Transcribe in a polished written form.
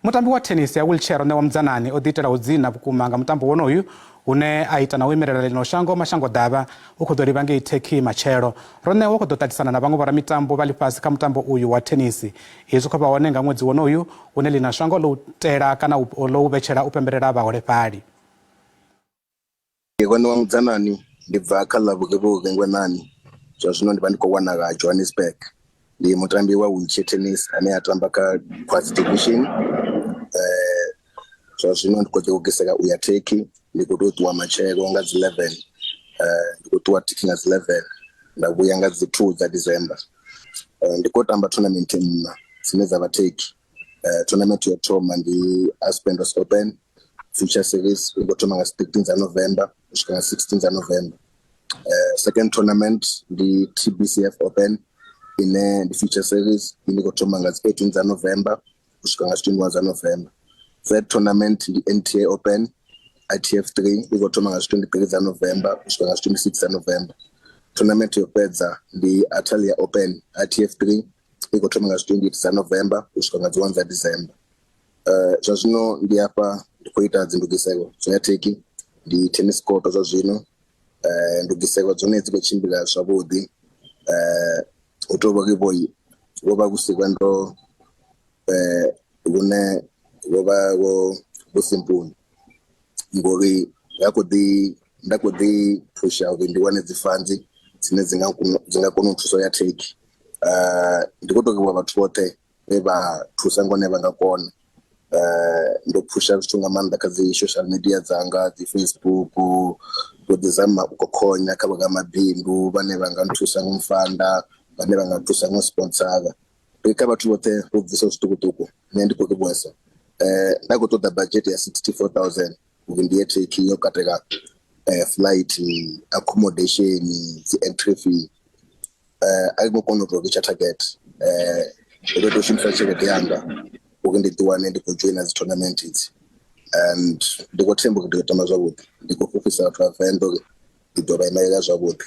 Mutambi wa thenisi ya wheelchair Roṋewa Mudzanani o ḓiitelaho dzina vhukuma nga mutambo wonoyu une a ita na u imelela ḽino shango mashango ḓavha u khou ḓo livha ngei Turkey matshelo. Roṋewa u khou ḓo ṱaṱisana na vhaṅwe vhoramitambo vha ḽifhasi kha mutambo uyu wa thenisi. Hezwi khou vha hone nga ṅwedzi wonoyu une ḽino shango ḽo u tela kana ḽo u vhetshela u pembelela vhaholefhali. Ndi Roṋewa Mudzanani ndi bva kha ḽa Vhurivhuri Ngwenani zwa zwino ndi vha ndi khou wanala Johannesburg. Ndi mutambi wa wheelchair tennis ane a tamba kha Quads Division. Zwa zwino ndi khou ḓi lugisela uya Turkey ndi khou tea u ṱuwa matshelo nga dzi 11 ndi khou ṱuwa Turkey nga dzi 11 nda vhuya nga dzi 2 dza December. Ndi khou tamba tournament nṋa dzine dza vha Turkey. Tournament yo thoma ndi Aspendos Open Future Series i khou thoma nga 13 dza November u swika nga 16 dza November. Second tournament ndi TBCF Open ine ndi Future Series ine khou thoma nga 18 dza November u swika nga 21 dza November. Third tournament ndi NTA Open ITF 3 i khou thoma nga 23 dza November u swika nga 26 dza November. Tournament yo fhedza ndi Atalia Open ITF 3 i khou thoma nga 28 dza November u swika nga dzi 1 dza December. Zwa zwino ndi afha ndi khou ita dzi ndugiselo dzo ya Turkey, ndi tennis court zwa zwino. Ndugiselo dzone dzi khou tshimbila zwavhuḓi. Hu tou vha uri vho vha vhu si lwendo lune vho vha vho simple ngori ra khou ḓi nda khou ḓi phusha uri ndi wane dzi funds dzine dzi nga dzi nga kona u thusa ya Turkey. Ndi khou tou livhuwa vhathu vhoṱhe vhe vha thusa nga hune vha nga kona. Ndo phusha zwithu nga maanḓa kha dzi social media dzanga dzi Facebook, ndo ḓi zama u khokhonya kha vhoramabindu vhane vha nga nthusa nga u nfanda, vhane vha nga nthusa nga u sponsora. Ndi kha vhathu vhoṱhe vho bvisa zwiṱukuṱuku nṋe ndi khou livhuwesa. Nda khou ṱoḓa budget ya 64,000 uri ndi ye Turkey yo katela flight, accommodation, dzi entry fee. A i ngo kona u tou ritsha target. Ndo tou shumisa tshelede yanga uri ndi ḓi wane ndi khou dzhoina dzi tournament idzi and ndi khou themba uri ndi ḓo tamba zwavhuḓi. Ndi khou fhufhisa vhathu vha Venḓa uri ndi ḓo vha imelela zwavhuḓi.